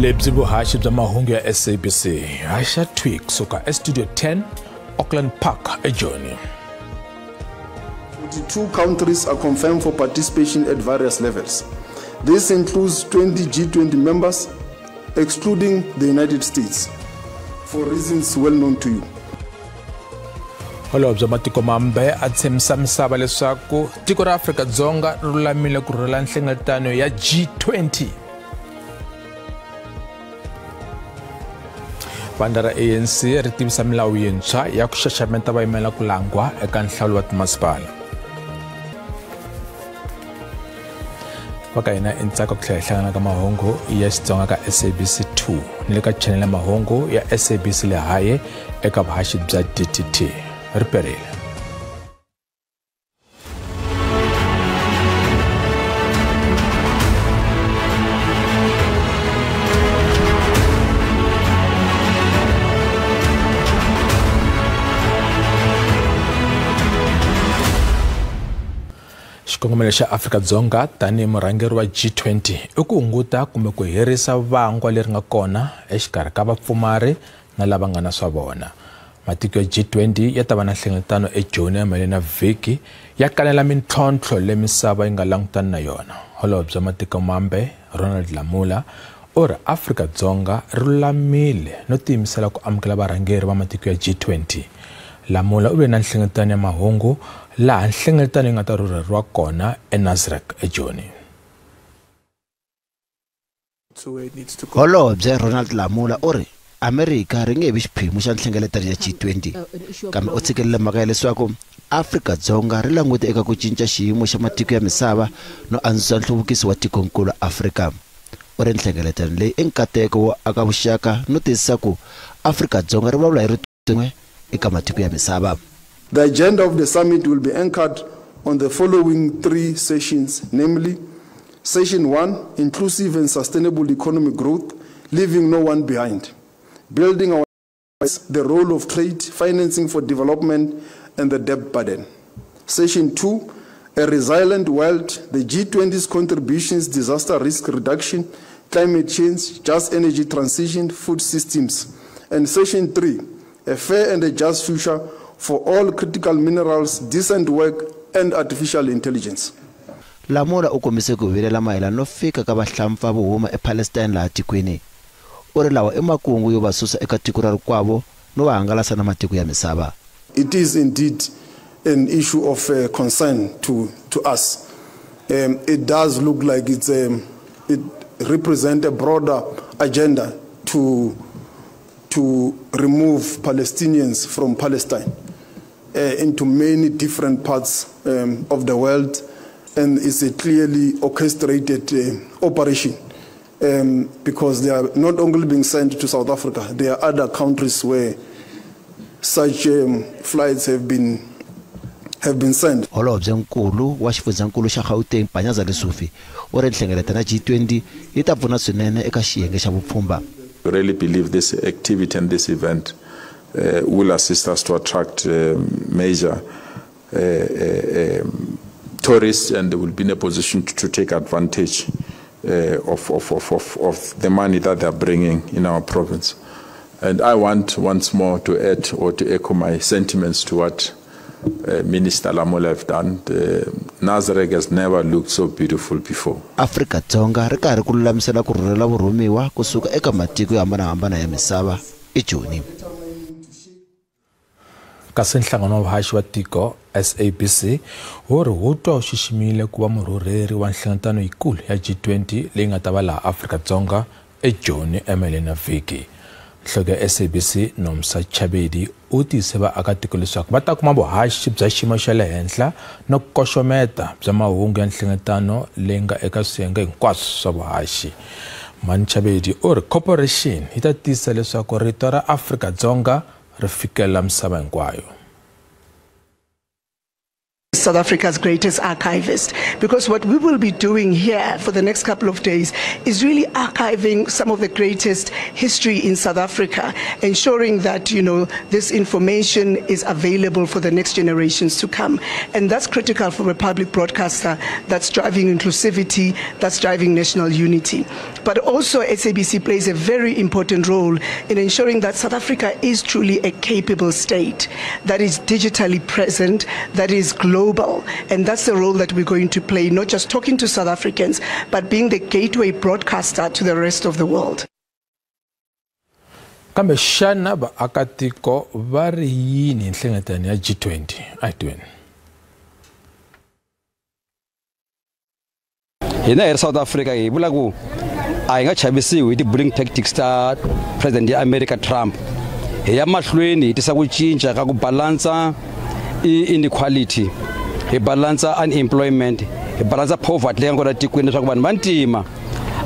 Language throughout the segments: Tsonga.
Lebyi vuhaxi bya mahungu ya SABC haxa thwi kusuka eStudio 10 Auckland Park eJoni. 42 countries are confirmed for participation at various levels. This includes 20 G20 members, excluding the United States, for reasons well known to you. Holobye matiko mambe a tshembisa misava leswaku tiko ra Afrika-Dzonga ri lulamile ku rhurhela nhlengeletano ya G20. Vandla ra ANC ri tivisa milawu yintshwa ya ku xaxameta vayimela ku langwa eka nhlawulo wa timasipala. Va ka hina i ntsako ku tlhela hi hlangana ka mahungu ya Xitsonga ka SABC 2 ni le ka chanele ya mahungu ya SABC Lehae eka vuhaxi bya DTT. Ri perile. Xikongomelo xa Afrika-Dzonga tanihi murhangeri wa G20 i ku hunguta kumbe ku herisa vangwa leri nga kona exikarhi ka vapfumari na lava nga na swa vona. Matiko ya G20 ya ta va na nhlengeletano eJoni ya maheleni ya vhiki ya kanela mintlhontlho leyi misava yi nga langutani na yona. Holobye wa matiko mambe Ronald Lamola u ri Afrika-Dzonga ri lulamile no tiyimisela ku amukela varhangeri va matiko ya G20. Lamola u ve na nhlengeletano ya mahungu laha nhlengeletano yi nga ta rhurheriwa kona eNasrec eJoni. Holobye Ronald Lamola u ri Amerika ri nge vi xiphemu xa nhlengeletano ya G20, kambe u tshikelele mhaka ya leswaku Afrika-Dzonga ri langute eka ku cinca xiyimo xa matiko ya misava no antswisa nhluvukiso wa tikonkulu Afrika. U ri nhlengeletano leyi i nkateko wo aka vuxaka no tiyisisa ku Afrika-Dzonga ri vulavula hi rito rin'we eka matiko ya misava. The agenda of the summit will be anchored on the following three sessions, namely Session 1, inclusive and sustainable economic growth, leaving no one behind, building our the role of trade, financing for development, and the debt burden. Session 2, a resilient world, the G20's contributions, disaster risk reduction, climate change, just energy transition, food systems. And Session 3, a fair and a just future for all critical minerals, decent work, and artificial intelligence. Lamola u kombise ku vilela mayelana no fika ka vahlampfa vo huma ePalestine laha tikweni. U ri lawa i makungu yo va susa eka tiko ra rikwavo no va hangalasa na matiko ya misava. It is indeed an issue of concern to us. It does look like it represents a broader agenda to remove Palestinians from Palestine into many different parts of the world, and it's a clearly orchestrated operation because they are not only being sent to South Africa, there are other countries where such flights have been sent. Holobye nkulu wa xifundzankulu xa Gauteng Panyaza Lesufi u ri nhlengeletano ya G20 yi ta pfuna swinene eka xiyenge xa vupfhumba. We really believe this activity and this event will assist us to attract major tourists, and they will be in a position to take advantage of the money that they are bringing in our province. And I want once more to add or to echo my sentiments to what Minister Lamola have done. Nasrec has never looked so beautiful before. Afrika-Dzonga ri karhi ku lulamisela ku rhurhela vurhumiwa kusuka eka matiko yo hambanahambana ya misava eJoni. Kasi nhlangano wa vuhaxi wa tiko SABC wu ri wu twa wu xiximile ku va murhurheri wa nhlengeletano yikulu ya G20 leyi nga ta va laha Afrika-Dzonga eJoni emeleni ya vhiki. Nhloko ya SABC Nomsa Chabedi u tiyise vaakatiko leswaku va ta kuma vuhaxi bya xiyimo xa le henhla no koxometa bya mahungu ya nhlengeletano leyi nga eka swiyenge hinkwaswo swa vuhaxi. Mani Chabedi u ri corporation yi ta tiyisa leswaku rito ra Afrika-Dzonga ri fikelela misava hinkwayo. South Africa's greatest archivist, because what we will be doing here for the next couple of days is really archiving some of the greatest history in South Africa, ensuring that, you know, this information is available for the next generations to come. And that's critical for a public broadcaster that's driving inclusivity, that's driving national unity. But also SABC plays a very important role in ensuring that South Africa is truly a capable state, that is digitally present, that is global. And that's the role that we're going to play, not just talking to South Africans, but being the gateway broadcaster to the rest of the world. Kambe xana vaakatiko va ri yini hi nhlengeletano ya G20? A hi tweni. Hina hi ri South Africa hi vula ku a hi nga chavisiwi hi ti-bullying tactics ta President ya America Trump. Hi ya mahlweni hi tisa ku cinca ka ku balansa inequality, hi balansa unemployment, hi balansa poverty leyi nga kona tikweni, leswaku vanhu va ntima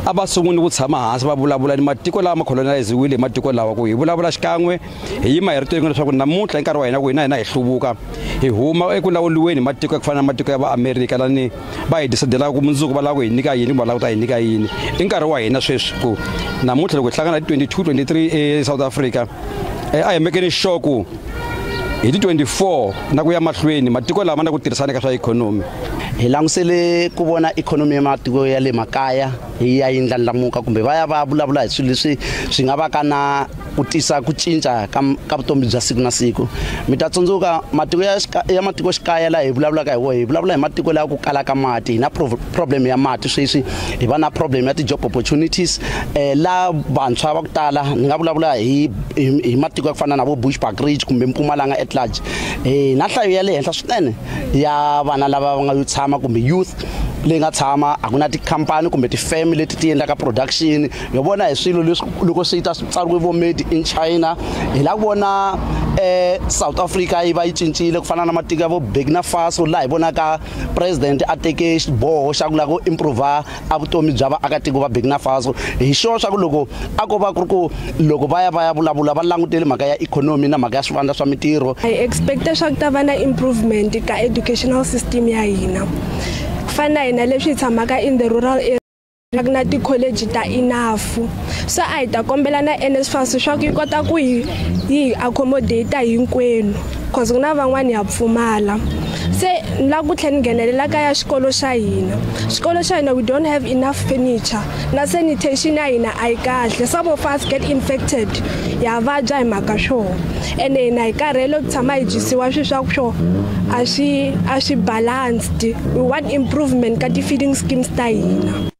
a va sunguli ku tshama hansi va vulavula ni matiko lawa ma coloniziwile hi matiko lawa, ku hi vulavula xikan'we hi yima hi ri tweni leswaku namuntlha hi nkarhi wa hina ku hina hi hluvuka, hi huma eku lawuriweni hi matiko ya ku fana na matiko ya va Amerika lani va hi decidelaka ku mundzuku va lava ku hi nyika yini kumbe va lava ku ta hi nyika yini. I nkarhi wa hina sweswi ku namuntlha loko hi hlangana hi 22 23 eSouth Africa, a hi mekeni sure ku hi ti 24 na ku ya mahlweni matiko lama na ku tirhisana ka swa ikhonomi. Hi langusele ku vona ikhonomi ya matiko ya le makaya yi ya yi ndlandlamuka, kumbe va ya va vulavula hi swilo leswi swi nga va ka na ku tisa ku cinca ka vutomi bya siku na siku. Mi ta tsundzuka matiko ya matikoxikaya laha hi vulavulaka hi wona, hi vulavula hi matiko laha ku kalaka mati. Hi na problem ya mati sweswi, hi va na problem ya ti-job opportunities. La vantshwa va ku tala ni nga vulavula hi matiko ya ku fana na vo Bushbuckridge kumbe Mpumalanga at large. Na nhlayo ya le henhla swinene ya vana lava va nga yo tshama kumbe youth leyi nga tshama, a ku na tikhampani kumbe ti-firm leti ti endlaka production. Hi vona hi swilo leswi loko swi ta swi tsariwe vo made in China. Hi lava ku vona South Africa yi va yi cincile ku fana na matiko ya vo Burkina Faso, laha hi vonaka president a teke xiboho xa ku lava ku improve a vutomi bya vaakatiko va Burkina Faso. Hi xona swa ku loko a ko va ku ri ku loko va ya va ya vulavula va langutele mhaka ya ikhonomi na mhaka ya swivandla swa mintirho. I expect leswaku ta va na improvement ka educational system ya hina. Fana hina leswi hi tshamaka in the rural area, ku na ti-college ta enough, so a hi ta kombela na NSFAS leswaku yi kota ku hi accommodate hinkwenu, cause ku na van'wani ha pfumala. Se ni lava ku tlhela ni nghenelela ka ya xikolo xa hina. Xikolo xa hina we don't have enough furniture, na sanitation ya hina a yi kahle. Some of us get infected, ya vabya hi mhaka swona. Ene hina hi karhele ku tshama hi dyisiwa swilo swa ku swo a swi balanced. We want improvement ka ti-feeding schemes ta hina.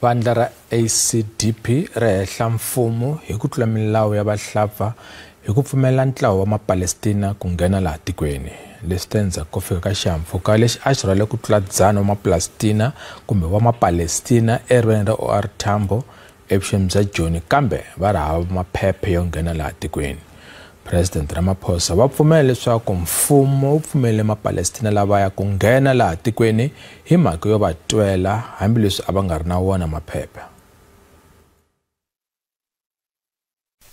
Vandla ra ACDP ri hehla mfumo hi ku tlula milawu ya vahlapfa hi ku pfumelela ntlawa wa Mapalestina ku nghena laha tikweni. Leswi ta endzhaku ko fika ka xihahampfhuka lexi a xi rhwale ku tlula 100 wa Mapalestina kumbe wa Mapalestina erivaleni ra OR Tambo evuxeni bya Joni, kambe va ri hava maphepha yo nghena laha tikweni. President Ramaphosa va pfumela leswaku mfumo wu pfumelele Mapalestina lava ya ku nghena laha tikweni hi mhaka yo va twela hambileswi a va nga ri na wona maphepha.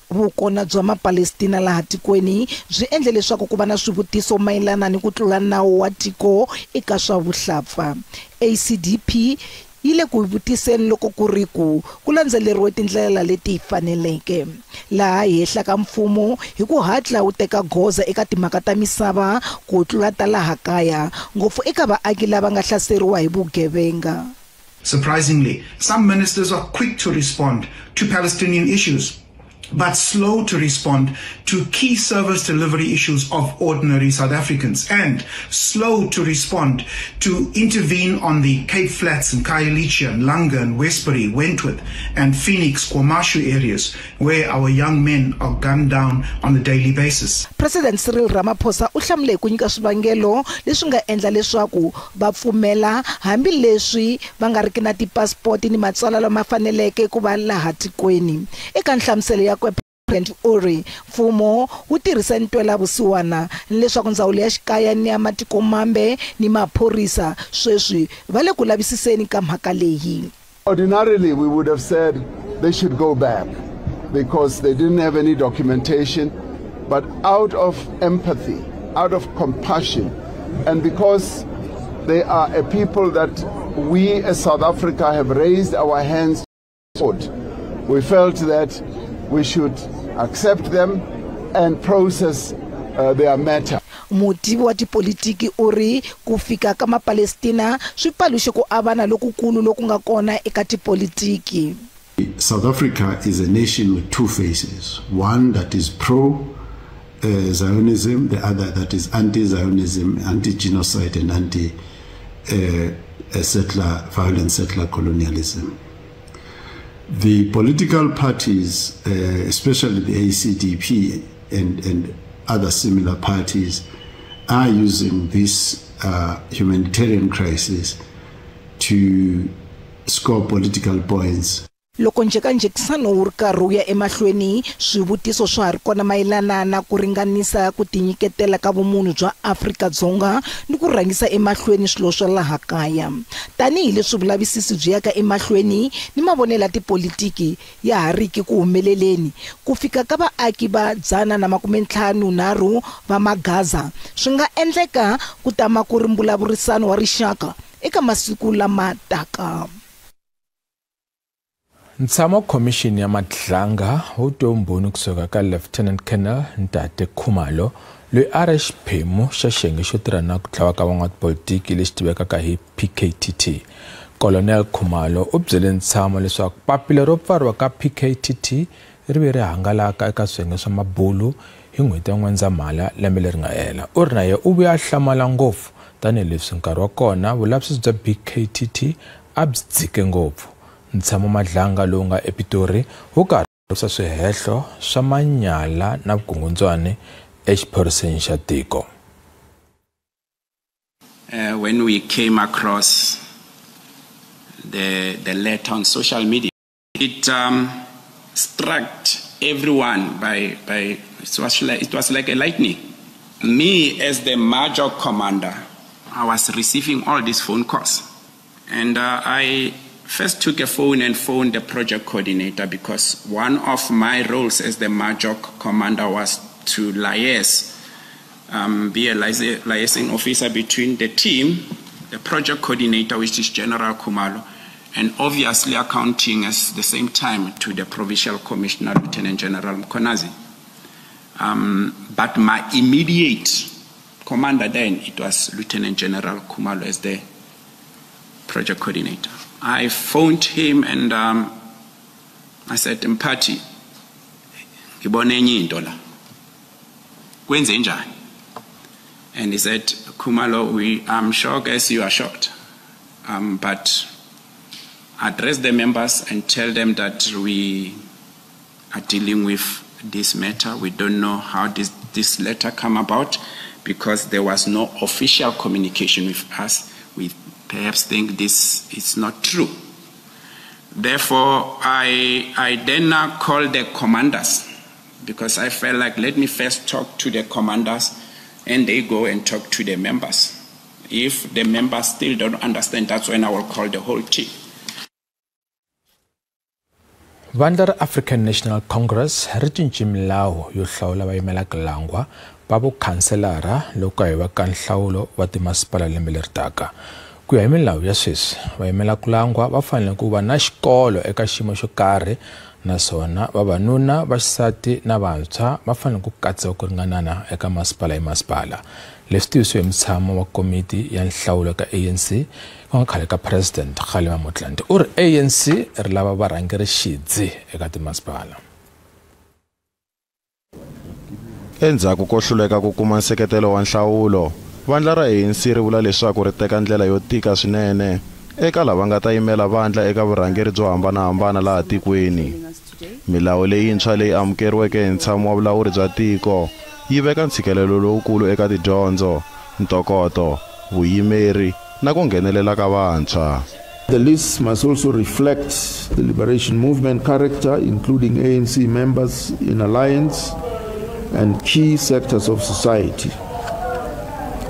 Vukona bya Mapalestina laha tikweni byi endle leswaku ku va na swivutiso mayelana ni ku tlula nawu wa tiko eka swa vuhlapfa. ACDP yi le ku vutiseni loko ku ri ku landzeleriwe tindlela leti faneleke. Laha hi hehlaka mfumo hi ku hatla wu teka goza eka timhaka ta misava ku tlula ta laha kaya, ngopfu eka vaaki lava nga hlaseriwa hi vugevenga. Surprisingly, some ministers are quick to respond to Palestinian issues. but slow to respond to key service delivery issues of ordinary South Africans, and slow to respond to intervene on the Cape Flats and Khayelitsha and Langa and Westbury, Wentworth and Phoenix, KwaMashu areas where our young men are gunned down on a daily basis. President Cyril Ramaphosa u hlamule ku nyika swivangelo leswi nga endla leswaku va pfumela hambileswi va nga riki na tipassport ni matsalwa lama faneleke ku va laha tikweni. Eka nhlamuselo ya President uri mfumo wu tirhisa ntwela vusiwana leswaku ndzawulo ya xikaya ni ya matiko mambe ni maphorisa sweswi va le ku lavisiseni ka mhaka leyi. Ordinarily we would have said they should go back because they didn't have any documentation, but out of empathy, out of compassion, and because they are a people that we as South Africa have raised our hands toward, we felt that we should accept them and process their matter. Mutivi wa tipolitiki uri ku fika ka maPalestina swi paluxe ku avana lokukulu loku nga kona eka tipolitiki. South Africa is a nation with two faces, one that is pro Zionism, the other that is anti-Zionism, anti-genocide and anti-settler, violent settler colonialism. The political parties, especially the ACDP and other similar parties, are using this humanitarian crisis to score political points. Loko njhekanjhekisano wu ri karhi wu ya emahlweni, swivutiso swa ha ri kona mayelana na ku ringanisa ku tinyiketela ka vumunhu bya Afrika-Dzonga ni ku rhangisa emahlweni swilo swa laha kaya. Tanihileswi vulavisisi byi yaka emahlweni ni mavonelo ya tipolitiki ya ha riki ku humeleleni, ku fika ka vaaki va 153 va Magaza swi nga endleka ku tama ku ri mbulavurisano wa rixaka eka masiku lama taka. Ntshamo Commission ya Madlanga wu twe vumbhoni kusuka ka Lieutenant Colonel Ntate Khumalo loyi a ri xiphemu xa xiyenge xo tirha na ku dlawa ka van'watipolitiki lexi tivekaka hi PKTT. Colonel Khumalo u byele ntshamo leswaku papila ro pfariwa ka PKTT ri ve ri hangalaka eka swiyenge swa mabulu hi n'hweti ya N'wendzamhala lembe leri nga hela. U ri na yena u vuye a hlamala ngopfu tanihileswi nkarhi wa kona vulavisisi bya PKTT a byi dzike ngopfu. Ntshamo Madlanga lowu nga ePitori wu karhi swihehlo swa manyala na vukungundzwani exiphoriseni xa tiko. When we came across the letter on social media, it struck everyone by it was like a lightning. Me as the major commander, I was receiving all these phone calls, and I first took a phone and phoned the project coordinator, because one of my roles as the major commander was to liaise, be a liaising officer between the team, the project coordinator, which is General Khumalo, and obviously accounting at the same time to the Provincial Commissioner, Lieutenant General Mkhwanazi. But my immediate commander then, it was Lieutenant General Khumalo as the project coordinator. I phoned him and I said, Mphathi, ngibone enye into la. Kwenze njani? And he said, Khumalo, I'm shocked as you are shocked. But address the members and tell them that we are dealing with this matter. We don't know how this letter came about because there was no official communication with us. We perhaps think this is not true. Therefore, I then now called the commanders, because I felt like let me first talk to the commanders and they go and talk to the members. If the members still don't understand, that's when I will call the whole team. Vandla ra African National Congress ri cince milawu yo hlawula vayimelaka langwa va vukhanselara loko hi va ka nhlawulo wa timasipala lembe leri taka. Ku ya hi milawu ya sweswi, vayimelaka langwa va fanele ku va na xikolo eka xiyimo xo karhi, naswona vavanuna, vaxisati na vantshwa va fanele ku katsiwa ku ringanana eka masipala hi masipala. Leswi tivisiwe hi mutshamo wa komiti ya nhlawulo ka ANC ku nga khale ka President Kgalema Motlanthe. U ri ANC ri lava varhangeri xidzi eka timasipala. Endzhaku ko hluleka ku kuma nseketelo wa nhlawulo, vandla ra ANC ri vula leswaku ri teka ndlela yo tika swinene eka lava nga ta yimela vandla eka vurhangeri byo hambanahambana laha tikweni. Milawu leyintshwa leyi amukeriweke hi ntshamo wa vulawuri bya tiko yi veka ntshikelelo lowukulu eka tidyondzo, ntokoto, vuyimeri na ku nghenelela ka vantshwa. The list must also reflect the liberation movement character, including ANC members in alliance and key sectors of society.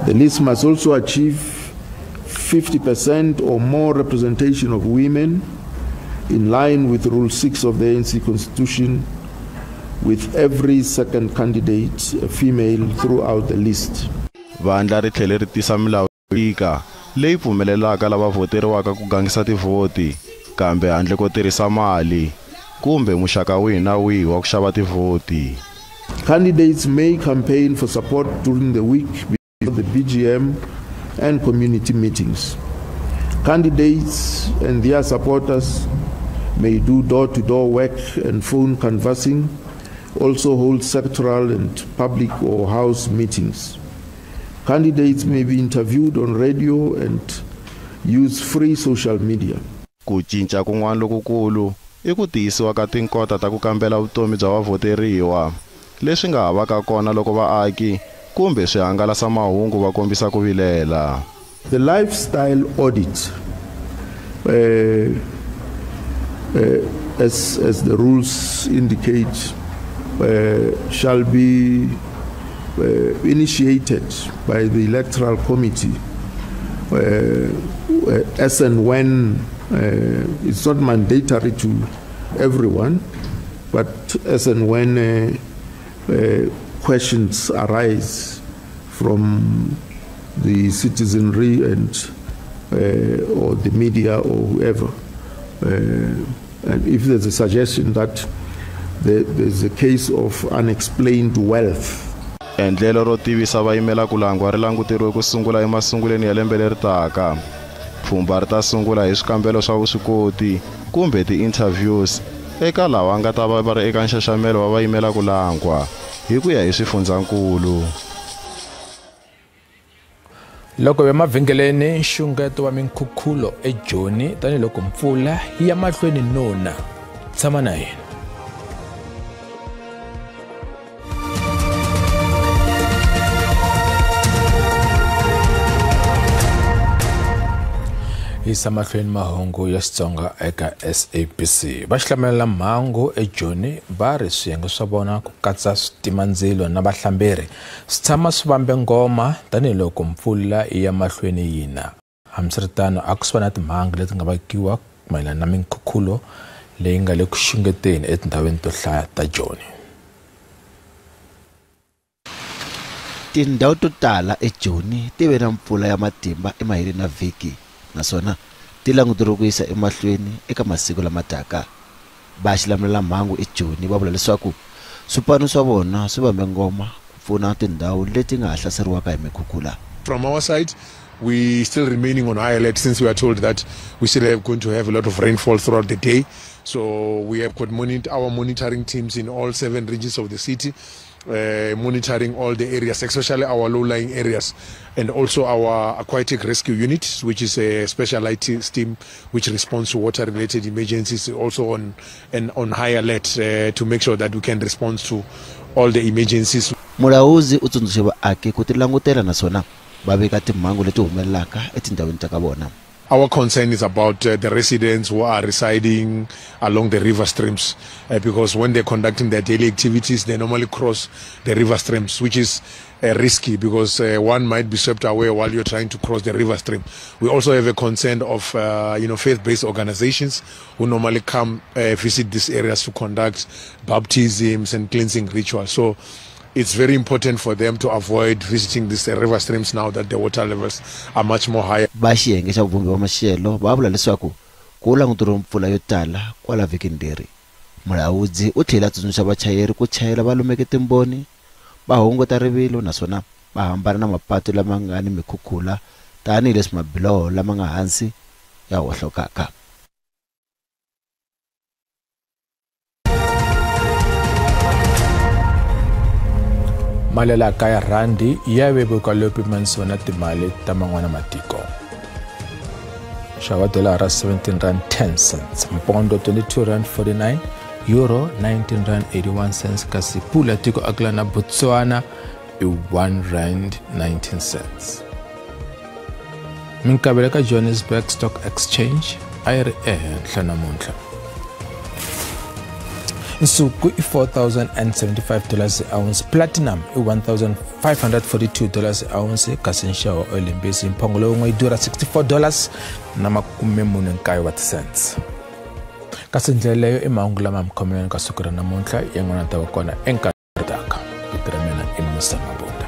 The list must also achieve 50% or more representation of women in line with Rule 6 of the ANC Constitution, with every second candidate a female throughout the list. Vandla ri tlhele ri tisa milawu yo tika leyi pfumelelaka lava voteriwaka ku gangisa tivhoti kambe handle ko tirhisa mali kumbe muxaka wihi na wihi wa ku xava tivhoti. Candidates may campaign for support during the week before the BGM and community meetings. Candidates and their supporters may do door-to-door work and phone canvassing, also hold sectoral and public or house meetings. Candidates may be interviewed on radio and use free social media. Ku cinca kun'wana lokukulu i ku tiyisiwa ka tinkota ta ku kambela vutomi bya vavhoteriwa, leswi nga ha vaka kona loko vaaki kumbe swihangalasamahungu va kombisa ku vilela. The lifestyle audit, as the rules indicate, shall be initiated by the Electoral Committee as and when. It's not mandatory to everyone, but as and when questions arise from the citizenry and or the media or whoever, and if there's a suggestion that there's a case of unexplained wealth. Endlelo ro tivisa vayimela ku langwa ri languteriwe ku sungula emasunguleni ya lembe leri taka. Pfhumba ri ta sungula hi swikambelo swa vuswikoti kumbe ti-interviews eka lava nga ta va va ri eka nxaxamelo wa vayimela ku langwa hi ku ya hi swifundzankulu. Loko ya mavhengeleni, nxungeto wa minkhukhulo eJoni tanihiloko mpfula yi ya mahlweni nona. Tshama na hina. Yisa mahlweni mahungu ya Xitsonga eka SABC. Va xihlamelela mhangu eJoni va ri swiyenge swa vona ku katsa switimandzilo na vahlamberi swi tshama swi vambe ngoma tanihiloko mpfula yi ya mahlweni yina. Hambiswiritano, a ku swi va na timhangu leti nga vakiwa mayelana na minkhukhulo leyi nga le ku xungeteni etindhawini to hlaya ta Joni. Tindhawu to tala eJoni ti ve na mpfula ya matimba emaheleni ya vhiki, naswona ti languteriwe ku yisa emahlweni eka masiku lama taka. Va xilamulela mhangu eJoni va vula leswaku swipano swa vona swi vambe ngoma ku pfuna tindhawu leti nga ha hlaseriwaka hi mikhukhula. From our side, we still remaining on high alert since we are told that we still have going to have a lot of rainfall throughout the day. So we have got our monitoring teams in all 7 regions of the city, monitoring all the areas, especially our low-lying areas, and also our aquatic rescue unit, which is a specialized team which responds to water-related emergencies, also on high alert to make sure that we can respond to all the emergencies. Mulawuzi u tsundzuxe vaaki ku tilangutela naswona va vika timhangu leti humelelaka etindhawini ta ka vona. Our concern is about the residents who are residing along the river streams, because when they're conducting their daily activities, they normally cross the river streams, which is risky because one might be swept away while you're trying to cross the river stream. We also have a concern of faith-based organizations who normally come visit these areas to conduct baptisms and cleansing rituals. So it's very important for them to avoid visiting these river streams now that the water levels are much more higher. Va xiyenge xa vuvumbi va maxelo va vula leswaku ku languteriwe mpfula yo tala kwala vhikini leri. Mulawudzi u tlhela a tsundzuxa vachayeri ku chayela va lumeke timboni, va hunguta rivilo naswona va hambana na mapatu lama nga ni mikhukhula tanihileswi mabiloho lama nga hansi ya hohlokaka. Mali ya laha kaya rhandi ya vevuka leyo pimanisiwa na timali ta man'wana matiko. Nxavo wa dolara 17 rand 10 cents, mpondo 22 rand 49, euro 19 rand 81 cents, kasi pula tiko akula na Botswana i 1 rand 19 cents. Minkavelo ka Johannesburg Stock Exchange a yi ri ehenhla namuntlha. Nsuku i $4,075 a ounce, platinum i $1,542 a ounce, kasi nxavo wa olimpisi mphongo lowun'we yi durha $64 na 49 wa ti-cents. Kasi ndlela leyo i mahungu lama mi khomeleni ka siku ra namuntlha, yan'wana ta va kona enkarhi taka. Vito ra mina i Musa Mabunda.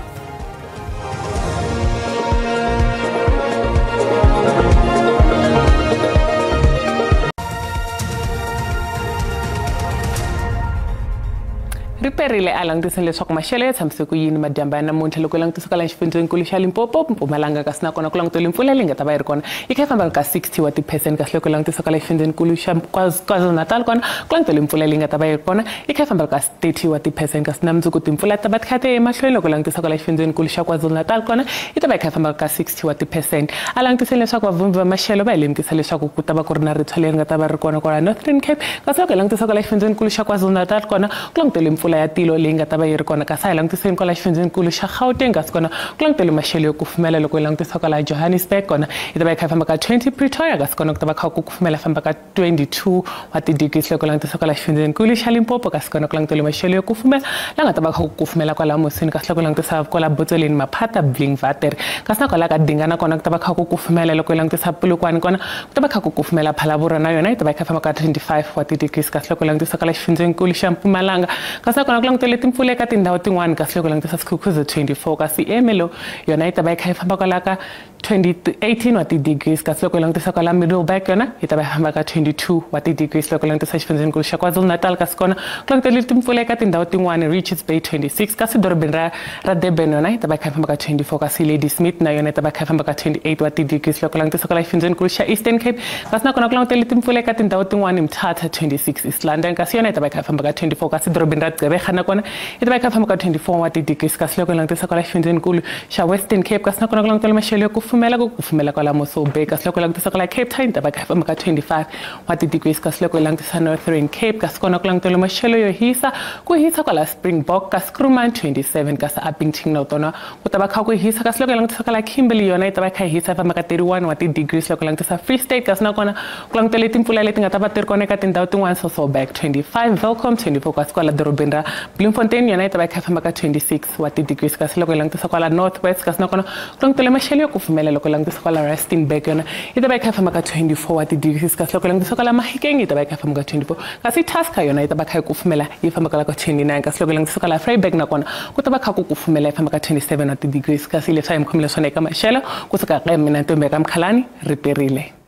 Riperile a langutisa leswaku maxelo ya tshamise ku yini madyambu ya namuntlha loko langutisa kwala xifundzenikulu xa Limpopo, Mpumalanga, kasi nakona ku langutele mpfula leyi nga ta va yi ri kona yi kha yi famba ka 60 wa ti-percent, kasi loko langutisa kwala xifundzenikulu xa KwaZulu-Natal kona ku langutele mpfula leyi nga ta va yi ri kona yi kha yi famba ka 30 wa ti-percent, kasi na mundzuku timpfula ta va ti kha ti ya emahlweni loko langutisa kwala xifundzenikulu xa KwaZulu-Natal kona yi ta va yi kha yi famba ka 60 wa ti-percent. A langutiseni leswaku vavhumbi va maxelo va hi lemukisa leswaku ku ta va ku ri na ritshwa leri nga ta va ri kona kwala Northern Cape, kasi loko hi langutisa kwala xifundzenikulu xa KwaZulu-Natal kona ku langutele mpfula ya tilo leyi nga ta va yi ri kona, kasi a hi langutiseni kwala xifundzenikulu xa Gauteng, kasi kona ku langutele maxelo yo kufumela loko hi langutisa kwala Johannesburg kona yi ta va yi kha yi famba ka 20, Pretoria kasi kona ku ta va kha ku kufumela famba ka 22 wa ti-degrees loko langutisa kwala xifundzenikulu xa Limpopo, kasi kona ku langutele maxelo yo kufumela la nga ta va kha ku kufumela kwala Musini, kasi loko langutisa kwala Botsoleni, Maphata, Blinkwater, kasi na kwala ka Dingana kona ku ta va kha ku kufumela loko hi langutisa Polokwane kona ku ta va kha ku kufumela Phalaborwa na yona yi ta va yi kha yi famba ka 25 wa ti-degrees, kasi loko langutisa kwala xifundzenikulu xa Mpumalanga, kasi na kona ku langutele timpfula eka tindhawu tin'wani, kasi loko langutisa Skukuza 24, kasi Ermelo yona yi ta va yi kha yi famba kwala ka 18 wa ti-degrees, kasi loko hi langutisa kwala Middelburg yona yi ta va yi famba ka 22 wa ti-degrees loko langutisa xifundzenikulu xa KwaZulu-Natal, kasi kona ku langutele timpfula eka tindhawu tin'wani Richards Bay 26, kasi dorobeni ra Durban yona yi ta va yi kha yi famba ka 24, kasi Ladysmith na yona yi ta va yi kha yi famba ka 28 wa ti-degrees loko langutisa kwala xifundzenikulu xa Eastern Cape, kasi na kona ku langutele timpfula eka tindhawu tin'wani Mthatha 26, East London, kasi yona yi ta va yi kha yi famba ka 24, kasi dorobeni ra Gqeberha na kona yi ta va yi kha yi famba ka 24 wa ti-degrees, kasi loko langutisa kwala xifundzenikulu xa Western Cape, kasi na kona ku langutele maxelo yo kufumela ku kufumela kwala Mossel Bay, kasi loko langutisa kwala Cape Town yi ta va yi kha yi famba ka 25 wa ti-degrees, kasi loko langutisa Northern Cape, kasi kona ku langutele maxelo yo hisa ku hisa kwala Springbok, kasi Kruman 27, kasi Upington na tona ku ta va kha ku hisa, kasi loko langutisa kwala Kimberley yona yi ta va yi kha yi hisa yi famba ka 31 wa ti-degrees loko langutisa Free State, kasi na kona ku langutele timpfula leti nga ta va ti ri kona eka tindhawu tin'wana Sasolburg 25, Welkom 24, kasi kwala dorobeni ra Bloemfontein yona yi ta va yi kha yi famba ka 26 wa ti-degrees, kasi loko hi langutisa kwala North West, kasi na kona ku langutele maxelo yo kufumela loko langutisa kwala Rustenburg yona yi ta va yi kha yi famba ka 24 wa ti-degrees, kasi loko langutisa kwala Mahikeng yi ta va yi kha yi famba ka 24, kasi Tusker yona yi ta va kha yi kufumela yi famba kwala ka 29, kasi loko langutisa kwala Vryburg na kona ku ta va kha ku kufumela yi famba ka 27 wa ti-degrees, kasi leswi a hi mi khomile swona eka maxelo kusuka ka mina Ntombi ya ka Mkhalani, riperile.